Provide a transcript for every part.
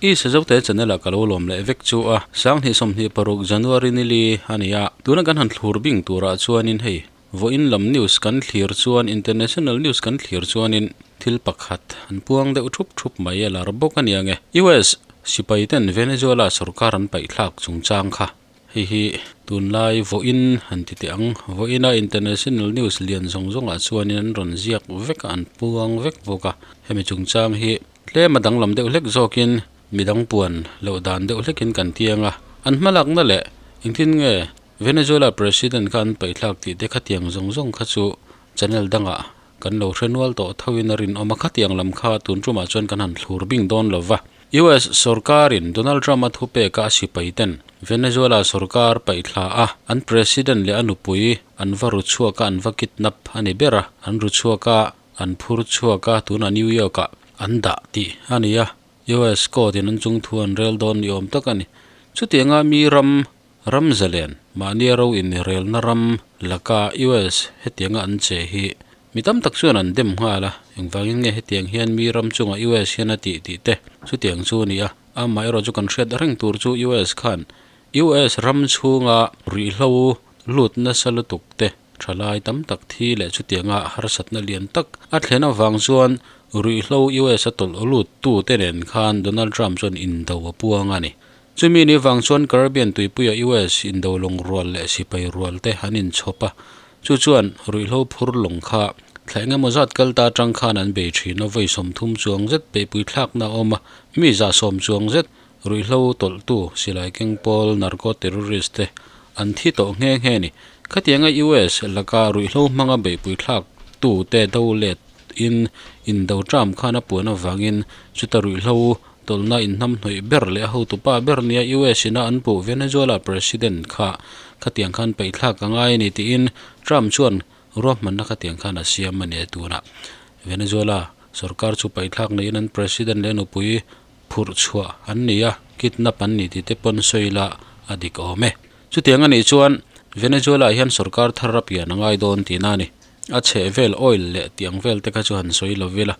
I Sazote channel ah ka lo lawm leh vek chu a, 2026 January nili a ni a, tuna kan han thlur bing turah chuanin hei vawiin lam news kan thlir chuan international news kan thlir chuanin thil pakhat an puang deuh thup thup mai a lar bawk a ni ang e. US sipai ten Venezuela sorkar an paihthlak chungchang kha hei hi tunlai vawiin han ti teh ang, vawiina international news lian zawng zawngah chuanin an rawn ziak vek a, an puang vek bawk a, hemi chungchang hi Tlem a danglam deuh hlek zawkin midang puan loh dan deuh hlekin kan tiang a, an hmalakna leh engtin nge Venezuela President kha an paihthlak tih te khatiang zawng zawng kha chu channel dangah kan lo hre nual tawh thoin a rinawm a, khatiang lam kha tun tumah chuan kan han thlur bing dawn lo va. US sorkarin Donald Trump-a thupeka a sipaiten Venezuela sorkar paihthla a, an President leh a nupui an va ru chhuak a, an va kidnap a ni ber a, an ru chhuak a, An phur chhuak a, tunah New York ah an dah tih a ni a, US court in an chung thu an rel dawn ni awm tak a ni. Chutianga mi ram, ram zalen, mahnia ro inrelna ram laka US hetianga an che hi mi tam tak chuan an dem nghal a, engvangin nge hetiang hian mi ram chungah US hian a tih tih te chutiang chu a ni a, amaherawh chu kan hriat reng tur chu US khan US ram chhunga ruihhlo lut nasa lutuk te Thalai tam tak thi leh chutianga harsatna lian tak a thlen avang chuan ruihhlo US a tawlh lut tu te nen khan Donald Trump chuan indo a puang a ni. Chumi ni vang chuan Caribbean tuipuia US indo lawng rual leh sipai rual te an inchhawp a, chu chuan ruihhlo phur lawng kha thla engemaw zat kal ta atang khan an bei thin a, vawi 30 chuang zet beihpui thlakna a awm a, mi 110 chuang zet Ruihhlo tawlhtu silai keng pawl narco terrorist te an thi tawh nghe nghe ni. Khatianga US laka ruihhlo hmanga beihpui thlak tu te do let in indo Trump khan a puan avangin chuta ruihhlo tawlhna inhnamhnawih ber leh a hotupa ber nia US ina an puh Venezuela President kha khatiang khan peihthlak a ngai a ni tiin Trump chuan ruahmanna khatiang khan a siam a ni a tunah Venezuela sorkar chu peihthlak neiin an President leh nupui phurh chhuah an ni a, kidnap an ni tih te pawn sawi la a dik awm e. Chutiang a nih chuan Venezuela ah hian sorkar thar a pian a ngai dawn tihna a ni. A chheh vel oil leh tiang vel te kha chu han sawi lo ila.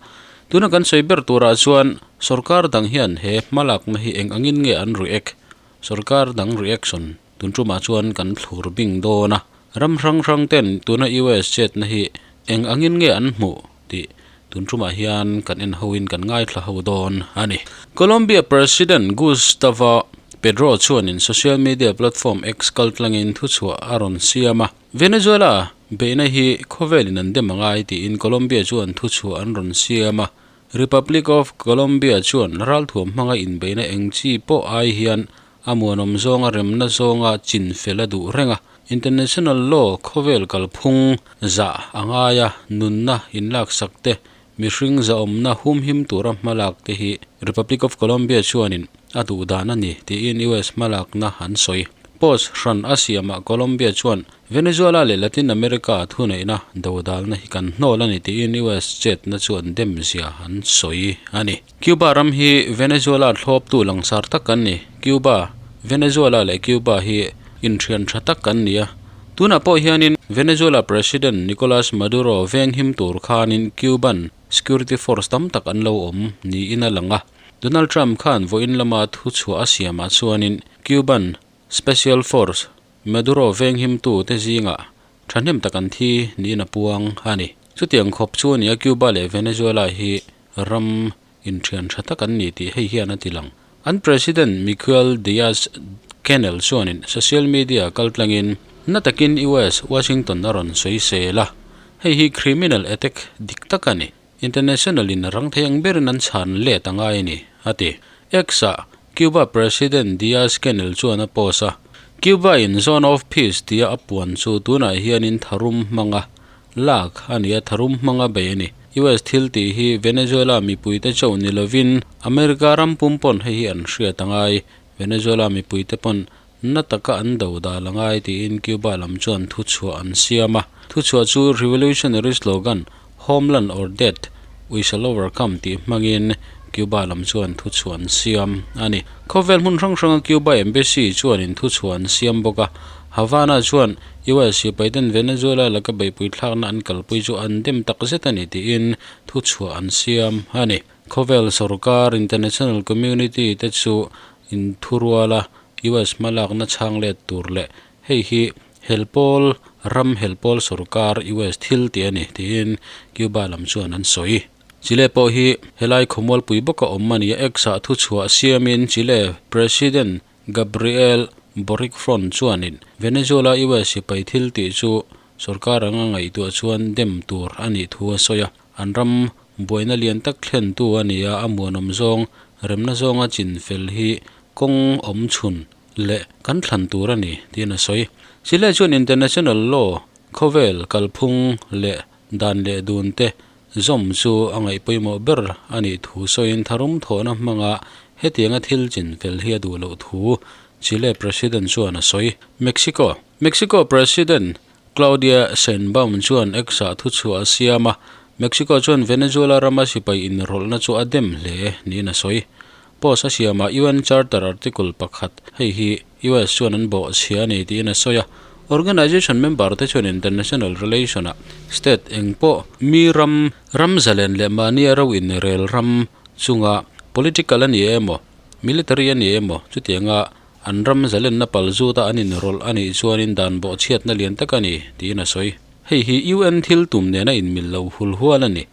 Tuna kan sawi ber turah chuan sorkar dang hian he hmalakna hi eng angin nge an react? Sorkar dang reaction tun tumah chuan kan thlur bing dawn a. Ram hrang hrang ten tuna US chetna hi eng angin nge an hmuh tih tun tumah hian kan en hoin kan ngaithla ho dawn a ni. Colombia President Gustavo Petro chuanin social media platform X kaltlangin thuchhuah a rawn siam a. Venezuela beihna hi khawvelin an dem angai tiin Colombia chuan thuchhuah an rawn siam a. Republic of Colombia chuan ralthuam hmanga inbeihna eng chi pawh ai hian A muanawm zawnga remna zawnga chin fel a duh reng a, international law khawvel kalphung zah a ngai a, nunna inlaksak te, mihring zahawmna humhim tura hmalak te hi Republic of Colombia chuanin a duh dan a ni tiin US hmalakna an sawi. Post hran a siamah Colombia chuan Venezuela leh Latin America thuneihna dodalna hi kan hnawl a ni tiin US chetna chu an dem zia an sawi a ni. Cuba ram hi Venezuela thlawptu langsar tak an ni. Cuba, Venezuela leh Cuba hi inthian tha tak an ni a. Tunah pawh hianin Venezuela President Nicolas Maduro venghim tur khanin Cuban security force tam tak an lo awm niin a lang a. Donald Trump khan vawiin lama thuchhuah a siamah chuanin Cuban special force Maduro venghimtu te zingah thahnem tak an thi niin a puang a ni. Chutiang khawp chu a ni a, Cuba leh Venezuela hi ram inthian tha tak an ni tih hei hian a ti lang. An President Miguel Diaz-Canel chuanin social media kaltlangin na takin US Washington a rawn sawi sel a, hei hi criminal attack dik tak a ni, international in rang thei ang berin an chhan let a ngai a ni, a ti. X-ah Cuba President Diaz-Canel chuan a post a, Cuba in Zone of Peace tia a puan chu tunah hianin tharum hmanga Lak a ni a, tharum hmanga bei a ni. US thil tih hi Venezuela mipuite chauh ni lovin America ram pum pawn hei hi an hriat a ngai. Venezuela mipuite pawn na taka an do dal a ngai tiin Cuba lam chuan thuchhuah an siam a. Thuchhuah chu revolutionary slogan Homeland or Death, We Shall Overcome tih hmangin Cuba lam chuan thuchhuah an siam a ni. Khawvel hmun hrang hranga Cuba Embassy chuanin thuchhuah an siam bawk a. Havana chuan US sipaiten Venezuela laka beihpui thlakna an kalpui chu an dem tak zet a ni tiin thuchhuah an siam a ni. Khawvel sorkar, international community, te chu inthuruala US hmalakna chhang let tur leh hei hi helpawl ram helpawl sorkar US thil tih a ni tiin Cuba lam chuan an sawi. Chile pawh hi helai khawmualpui bawka awm a ni a, X-ah thuchhuah siamin Chile President Gabriel Boric Front chuanin Venezuela US sipai thil tih chu sorkar anga ngaihtuah chuan dem tur a nih thu a sawi a, an ram buaina lian tak thlentu a ni a, a muanawm zawng remna zawnga chin fel hi kawng awm chhun leh kan thlan tur a ni tiin a sawi. Chile chuan international law khawvel kalphung leh dan leh dun te zawm chu a ngaih pawimawh ber a nih thu sawiin tharum thawhna hmanga hetianga thil chin fel hi a duh loh thu Chile President chuan a sawi. Mexico Mexico President Claudia Sheinbaum chuan X-ah thuchhuah a siam a, Mexico chuan Venezuela rama sipai inrawlhna chu a dem hle niin a sawi. Post a siamah UN Charter Article pakhat hei hi US chuan an bawhchhia a ni tiin a sawi a. Organization member te chuan international relation ah state eng pawh mi ram, ram zalen leh mahnia ro inrel ram chunga political a ni emaw, military a ni emaw chutianga an ram zalenna pal zuta an inrawlh a nih chuanin dan bawhchhiatna lian tak a ni tiin a sawi. Hei hi UN thil tum nena inmil lo hul hual a ni.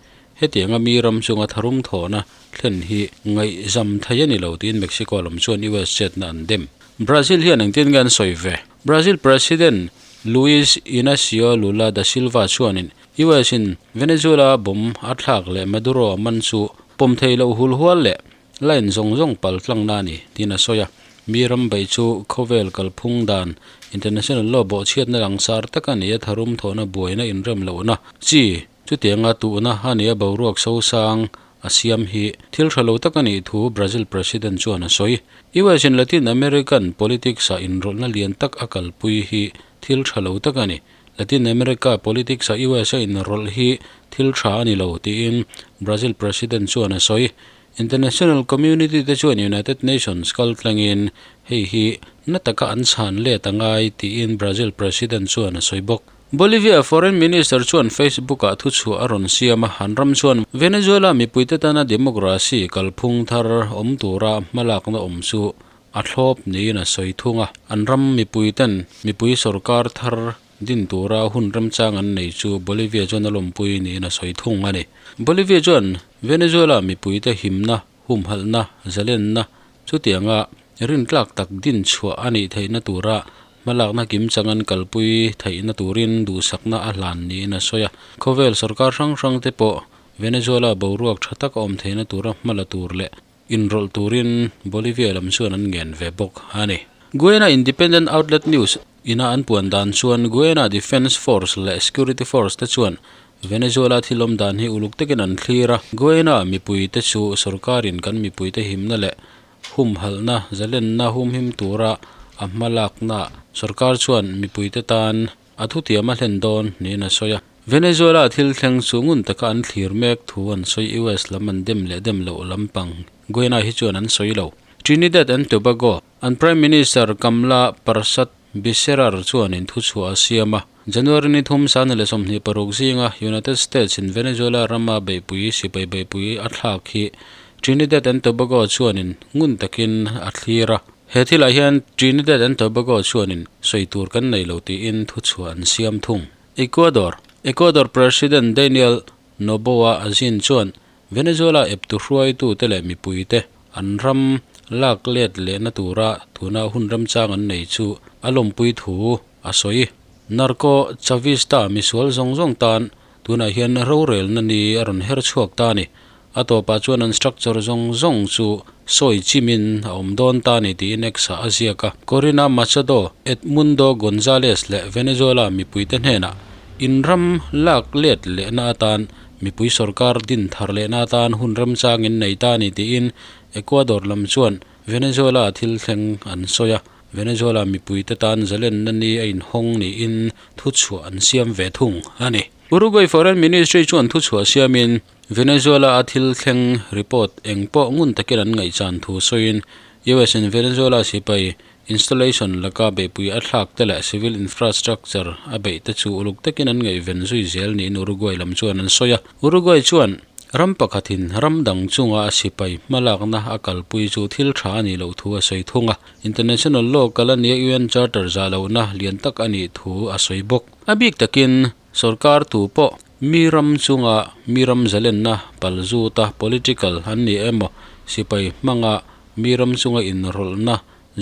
Hetianga mi ram chunga tharum thawhna thlen hi ngaihzam thei a ni lo tiin Mexico lam chuan US chetna an dem. Brazil hian engtin nge an sawi ve? Brazil President Luiz Inacio Lula da Silva chuanin US in Venezuela bomb a thlak leh Maduro a man chu pawm thei loh hul hual leh line zawng zawng pal tlangna a ni tiin a sawi a. Mi ram beih chu khawvel kalphung dan international law bawhchhiatna langsar tak a ni a, tharum thawhna buaina inrem lohna chi Chutianga tuhna a nia boruak sosang a siam hi thil tha lo tak a nih thu Brazil President chuan a sawi. US in Latin American politics ah inrawlhna lian tak a kalpui hi thil tha lo tak a ni. Latin America politics ah US a inrawlh hi thil tha a ni lo tiin Brazil President chuan a sawi. International community te chuan United Nations kal tlangin hei hi na taka an chhan let a ngai tiin Brazil President chuan a sawi bawk. Bolivia Foreign Minister chuan Facebook-ah thuchhuah a rawn siam a, an ram chuan Venezuela mipuite tana democracy kalphung thar awm tura hmalakna awm chu a thlawp niin a sawi thung a. An ram mipuiten mipui sorkar thar din tura hun remchang an nei chu Bolivia chuan a lawmpui niin a sawi thung a ni. Bolivia chuan Venezuela mipuite himna, humhalhna, zalenna chutianga rintlak tak din chhuah a nih theihna tura Hmalakna kimchang an kalpui theihna turin duhsakna a hlan niin a sawi a. Khawvel sorkar hrang hrang te pawh Venezuela boruak tha tak a awm theihna tura hma la tur leh inrawlh turin Bolivia lam chuan an ngen ve bawk a ni. Guyana Independent Outlet News ina an puan dan chuan Guyana Defence Force leh Security Force te chuan Venezuela thil awm dan hi uluk takin an thlir a. Guyana mipuite chu sorkarin kan mipuite himna leh Humhalhna, zalenna humhim tura a hmalakna sorkar chuan mipuite tan a thutiam a hlen dawn niin a sawi a. Venezuela thil thleng chu ngun taka an thlir mek thu an sawi US lam an dem leh dem loh lampang Guyana hi chuan an sawi lo. Trinidad and Tobago an Prime Minister Kamla Persad Bisserar chuanin thuchhuah a siam a. January ni thum 2026 zinga United States in Venezuela rama beihpui sipai beihpui a thlak hi Trinidad and Tobago chuanin ngun takin a thlir a. He thilah hian Trinidad and Tobago chuanin sawi tur kan nei lo tiin thuchhuah an siam thung. Ecuador Ecuador President Daniel Noboa Azin chuan Venezuela eptu hruaitute leh mipuite an ram lak let lehna tura tuna hun remchang an nei chu a lawmpui thu a sawi. Narco Chavista misual zawng zawng tan tunah hian rorelna ni a rawn her chhuak ta a ni. A tawpah chuan an structure zawng zawng chu sawi chimin a awm dawn ta a ni tiin X-ah a ziak a. Corina Machado, Edmundo Gonzalez leh Venezuela mipuite hnenah inram lak let lehna atan Mipui sorkar din thar lehna atan hun remchang in nei ta a ni tiin Ecuador lam chuan Venezuela thil thleng an sawi a, Venezuela mipuite tan zalenna ni a inhawng niin thuchhuah an siam ve thung a ni. Uruguay Foreign Ministry chuan thuchhuah siamin Venezuela a thil thleng report eng pawh ngun takin an ngaihchan thu sawiin US in Venezuela sipai Installation laka beihpui a thlak te leh civil infrastructure a beih te chu uluk takin an ngaihven zui zel niin Uruguay lam chuan an sawi a. Uruguay chuan Ram pakhatin ram dang chunga a sipai hmalakna a kalpui chu thil tha a nih loh thu a sawi thung a. International law kal a nia UN Charter zah lohna lian tak a nih thu a sawi bawk. A bik takin sorkar tu pawh mi ram chunga mi ram zalenna palzuta political an ni emaw sipai hmanga mi ram chunga inrawlhna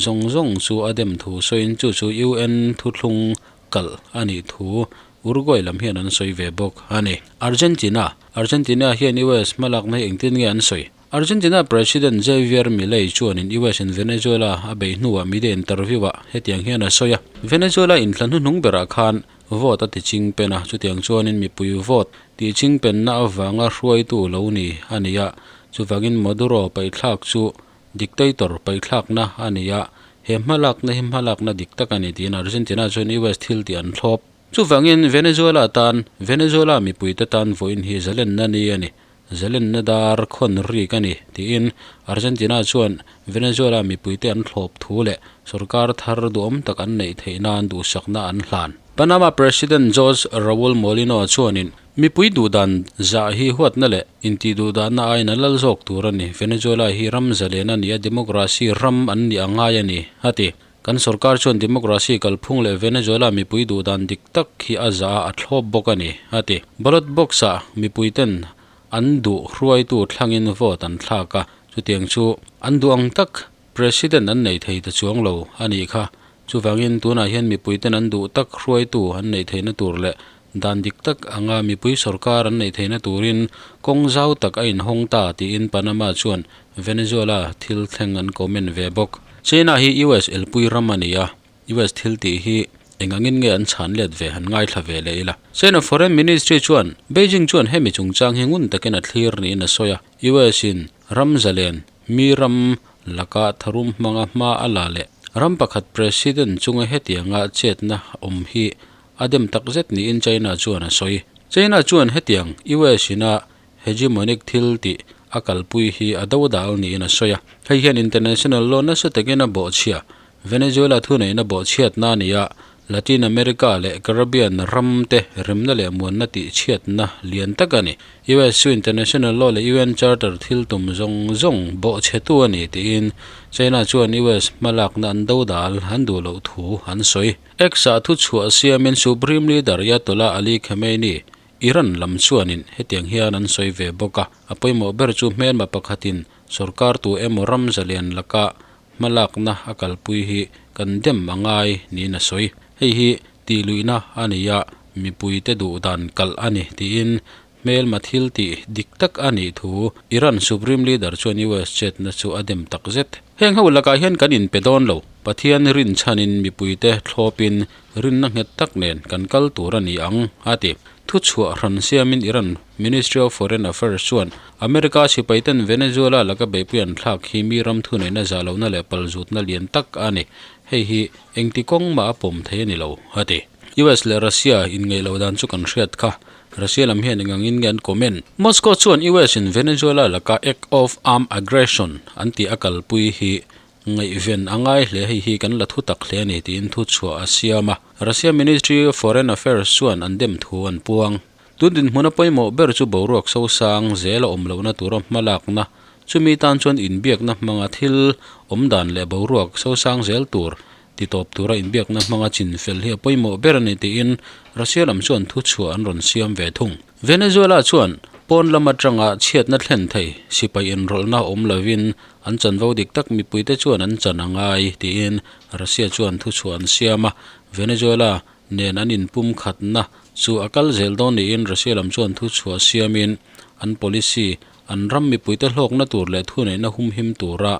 zawng zawng chu a dem thu sawiin chu chu UN thuthlung kalh a nih thu Uruguay lam hian an sawi ve bawk a ni. Argentina, Argentina hian US hmalakna hi engtin nge an sawi? Argentina President Javier Milei chuanin US in Venezuela a beih hnuah media interview ah hetiang hian a sawi a, Venezuela inthlan hnuhnung berah khan vote a ti chingpen a, chutiang chuanin mipui vote tih chingpenna avanga hruaitu lo ni a ni a, chuvangin Maduro paihthlak chu Dictator paihthlakna a ni a, he hmalakna hi hmalakna dik tak a ni tiin Argentina chuan US thil tih an thlawp. Chuvangin Venezuela tan, Venezuela mipuite tan vawiin hi zalenna ni a ni, zalenna dar khawn rik a ni tiin Argentina chuan Venezuela mipuite an thlawp thu leh sorkar thar duhawm tak an neih theih nan duhsakna an hlan. Panama President Jose Raul Mulino chuanin Mipui duhdan zah hi huatna leh intih duhdanna aiin a lal zawk tur a ni. Venezuela hi ram zalen a ni a, democracy ram an nih a ngai a ni, a ti. Kan sorkar chuan democracy kalphung leh Venezuela mipui duhdan dik tak hi a zah a, a thlawp bawk a ni, a ti. Ballot box-ah mipuiten an duh hruaitu thlangin vote an thlak a, chutiang chu an duh ang tak President an nei thei ta chuang lo a nih kha. Chuvangin tunah hian mipuiten an duh tak hruaitu an neih theihna tur leh dan dik tak anga mipui sorkar an neih theihna turin kawng zau tak a inhawng ta tiin Panama chuan Venezuela thil thleng an comment ve bawk. China hi US elpui ram a ni a, US thil tih hi eng angin nge an chhan let ve han ngaithla ve leh ila. China Foreign Ministry chuan Beijing chuan hemi chungchang hi ngun takin a thlir niin a sawi a, US in ram zalen Mi ram laka tharum hmanga hma a la leh ram pakhat President chunga hetianga chetna awm hi a dem takzet niin China chuan a sawi. China chuan hetiang US ina hegemonic thil tih a kalpui hi a dodal niin a sawi a. Hei hian international law nasa takin a bawhchhia. Venezuela thuneihna bawhchhiatna a ni a, Latin America leh Caribbean ram te remna leh muanna tih chhiatna lian tak a ni. US chu international law leh UN Charter thil tum zawng zawng bawhchhetu a ni tiin China chuan US hmalakna an dodal an duh loh thu an sawi. X-ah thuchhuah siamin Supreme Leader Ayatollah Ali Khamenei, Iran lam chuanin hetiang hian an sawi ve bawk a, a pawimawh ber chu hmelma pakhatin sorkar tu emaw ram zalian laka Hmalakna a kalpui hi kan dem a ngai niin a sawi. Hei hi tihluihna a ni a, mipuite duh dan kalh a ni tiin hmelma thil tih dik tak a nih thu Iran Supreme Leader chuan US chetna chu a dem tak zet. Heng ho lakah hian kan inpe dawn lo, Pathian rinchhanin mipuite thlawpin rinna nghet tak nen kan kal tur a ni ang, a ti. Thuchhuah hran siamin Iran Ministry of Foreign Affairs chuan America sipaiten Venezuela laka beihpui an thlak hi mi ram thuneihna zah lohna leh palzutna lian tak a ni. Hei hi engti kawng mah a pawm thei a ni lo, a ti. US leh Russia inngeih loh dan chu kan hriat kha. Russia lam hian eng angin nge an comment? Moscow chuan US in Venezuela laka act of armed aggression an tih a kalpui hi Ngaihven a ngai hle, hei hi kan la thu tak hle a ni tiin thu chhuah a siam a. Russia Ministry of Foreign Affairs chuan an dem thu an puang. Tun dinhmuna pawimawh ber chu boruak sosang zel a awm lohna tura hmalakna, chumi tan chuan inbiakna hmanga thil awm dan leh boruak sosang zel tur titawp tura inbiakna hmanga chinfel hi a pawimawh ber a ni tiin Russia lam chuan thu chhuah an rawn siam ve thung. Venezuela chuan pawn lam atanga chhiatna thlen thei sipai inrawlhna awm lovin an chanvo dik tak mipuite chuan an chan a ngai tiin Russia chuan thuchhuah an siam a, Venezuela nen an inpumkhatna chu a kal zel dawn niin Russia lam chuan thuchhuah siamin an policy an ram mipuite hlawkna tur leh thuneihna humhim tura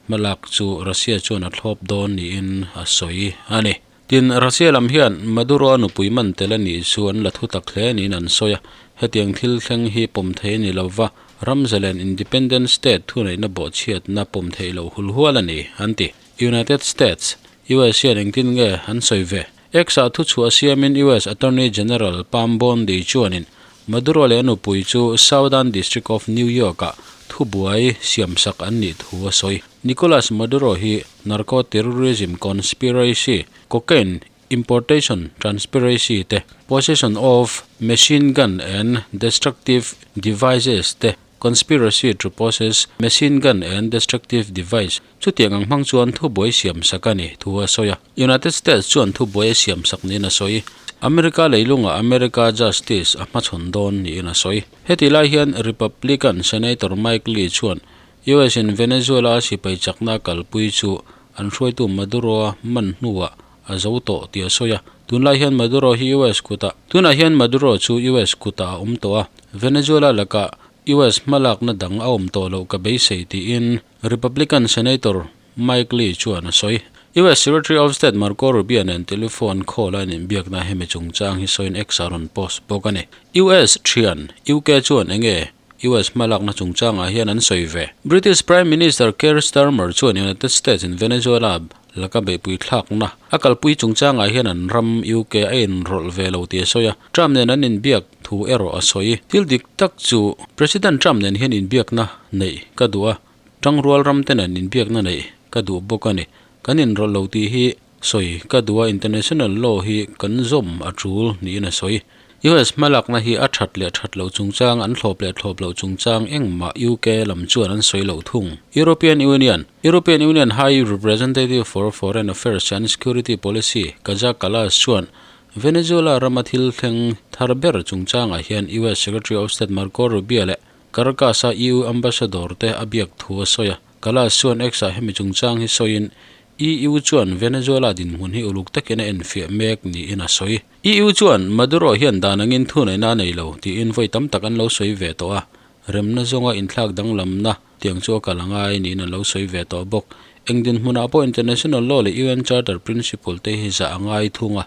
hmalak chu Russia chuan a thlawp dawn niin a sawi a ni. Tin, Russia lam hian Maduro-a nupui man tel a nih chu an la thu tak hle niin an sawi a. Hetiang thil thleng hi pawm thei a ni lo va, ram zalen independent state thuneihna bawhchhiatna pawm theih loh hul hual a ni, an ti. United States, US, hian engtin nge an sawi ve? X-ah thuchhuah siamin US Attorney General Pam Bondi chuanin Maduro leh a nupui chu Southern District of New York-ah thubuai siamsak an nih thu a sawi. Nicolas Maduro hi narco-terrorism conspiracy, cocaine importation transparency te, possession of machine gun and destructive devices te, conspiracy to possess machine gun and destructive device chutiang ang hmang chuan thubuai siam sak a ni thu a sawi a. United States chuan thubuai a siam sak niin a sawi. America leilungah America Justice a hmachhawn dawn niin a sawi. Heti lai hian Republican Senator Mike Lee chuan US in Venezuela a sipai chakna a kalpui chu an hruaitu Maduro-a man hnuah a zo tawh tih a sawi a. Tunlai hian Maduro hi US kutah Tunah hian Maduro chu US kutah a awm tawh a, Venezuela lakah US hmalakna dang a awm tawh loh ka beisei tiin Republican Senator Mike Lee chuan a sawi. US Secretary of State Marco Rubio nen telephone call a inbiakna hemi chungchang hi sawiin X a rawn post bawk a ni. US thian UK chuan enge US hmalakna chungchangah hian an sawi ve. British Prime Minister Keir Starmer chuan United States in Venezuela laka beihpui thlakna a kalpui chungchangah hian an ram UK a inrawlh ve lo tih a sawi a, Trump nen an inbiak thu erawh a sawi. Thil dik tak chu President Trump nen hian inbiakna neih ka duh a, tangrual ram te nen inbiakna neih ka duh bawk a ni. Kan inrawlh lo tih hi Sawi ka duh a, international law hi kan zawm a tul niin a sawi. US hmalakna hi a that leh that loh chungchang, an thlawp leh thlawp loh chungchang engmah UK lam chuan an sawi loh thung. European Union, European Union High Representative for Foreign Affairs and Security Policy, Kaja Kallas chuan Venezuela rama thil thleng thar ber chungchangah hian US Secretary of State Marco Rubio leh Caracas-a EU ambassador te a biak thu a sawi a. Kallas chuan X-ah hemi chungchang hi sawiin EU chuan Venezuela dinhmun hi uluk takin a enfiah mek niin a sawi. EU chuan Maduro hian dan angin thuneihna a nei lo tiin vawi tam tak an lo sawi ve tawh a, remna zawnga inthlak danglamna tiang chu a kal a ngai niin an lo sawi ve tawh bawk. Eng dinhmunah pawh international law leh UN Charter principle te hi zah a ngai thung a,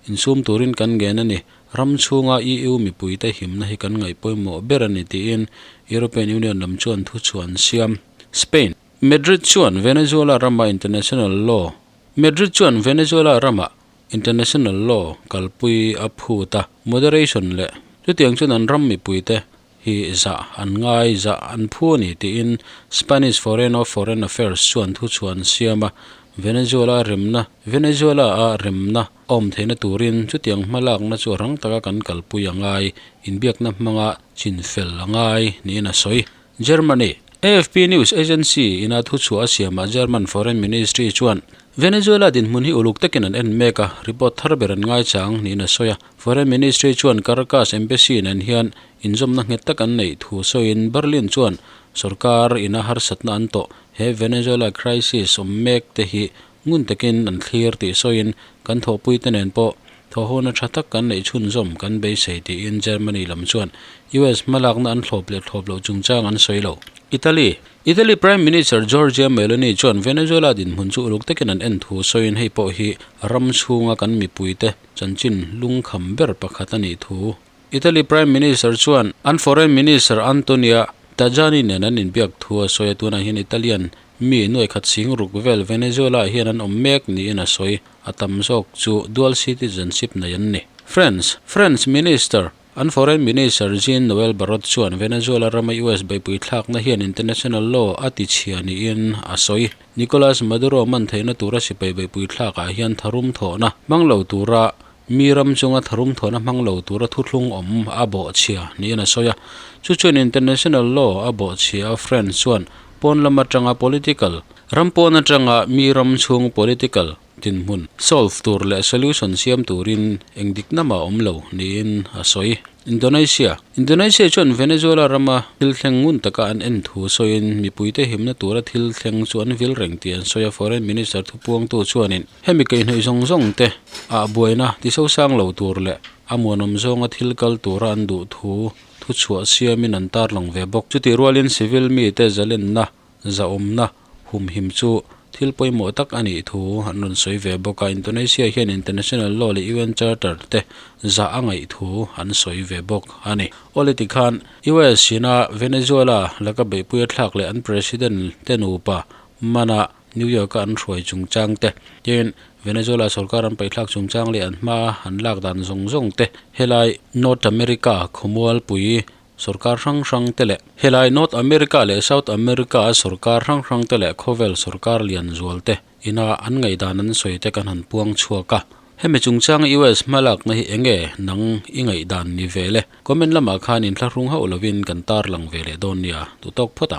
insum turin kan ngen a ni. Ram chhunga EU mipuite himna hi kan ngaih pawimawh ber a ni tiin European Union lam chuan thuchhuah an siam. Spain. Madrid chuan Venezuela rama international law Madrid chuan Venezuela rama international law kalpui a phut a, moderation leh chutiang chuan an ram mipuite hi zah an ngai zah an phu a ni tiin Spanish Foreign of Foreign Affairs chuan thuchhuah an siam a, Venezuela remna Venezuela a remna a awm theihna turin chutiang hmalakna chu rang taka kan kalpui a ngai, inbiakna hmanga chinfel a ngai niin a sawi. Germany, AFP news agency ina thuchhuah a siamah German Foreign Ministry chuan Venezuela dinhmun hi uluk takin an en mek a, report thar ber an ngaichang niin a sawi a. Foreign Ministry chuan Caracas Embassy nen hian inzawmna nghet tak an neih thu sawiin Berlin chuan sorkar ina harsatna an tawh he Venezuela crisis awm mek te hi Ngun takin an thlir tih sawiin kan thawhpuite nen pawh thawhhawna tha tak kan neih chhunzawm kan beisei tiin Germany lam chuan US hmalakna an thlawp leh thlawp loh chungchang an sawi lo. Italy, Italy Prime Minister Giorgia Meloni chuan Venezuela dinhmun chu uluk takin an en thu sawiin hei pawh hi ram chhunga kan mipuite chanchin lungkham ber pakhat a nih thu Italy Prime Minister chuan an Foreign Minister Antonia Tajani nen an inbiak thu a sawi a, tunah hian Italian mi nuaikhat sing ruk vel Venezuela ah hian an awm mek niin a sawi. A tam zawk chu dual citizenship nei an ni. France, France Minister, an Foreign Minister Jean Noel Barrot chuan Venezuela rama US beihpui thlakna hian international law a tichhia niin a sawi. Nicolas Maduro man theihna tura sipai beihpui thlakah hian tharum thawhna hmang lo tura Mi ram chunga tharum thawhna hmang lo tura thuthlung awm a bawhchhia niin a sawi a. Chu chuan international law a bawhchhia a France chuan pawn lam atanga political ram pawn atanga mi ram chhung political dinhmun solve tur leh solution siam turin eng dik namah awm lo niin a sawi. Indonesia Indonesia chuan Venezuela rama thil thleng ngun taka an en thu sawiin mipuite himna tura thil thleng chu an vil reng tih an sawi a. Foreign Minister thupuangtu chuanin Hemi keihnawih zawng zawng te ah buaina ti sosang lo tur leh a muanawm zawnga thil kal tura an duh thu thuchhuah siamin an tarlang ve bawk. Chutih rualin civil mite zalenna, zahawmna humhim chu thil pawimawh tak a nih thu an rawn sawi ve bawk a. Indonesia hian international law leh UN Charter te zah a ngaih thu an sawi ve bawk a ni. Awle tikhan US ina Venezuela laka beihpui a thlak leh an president te nupa mana New York-a an hruai chungchang te, tin Venezuela sorkar an paihthlak chungchang leh an hma an lak dan zawng zawng te, helai North America khawmualpui sorkar hrang hrang te leh helai North America leh South America-a sorkar hrang hrang te leh khawvel sorkar lian zual te ina an ngaihdan an sawi te kan han puang chhuak a. Hemi chungchanga US hmalakna hi enge nang i ngaihdan ni ve le? Comment lamah khan inthlahrung hauh lovin kan tarlang ve leh dawn nia, duhtawk phawt ang.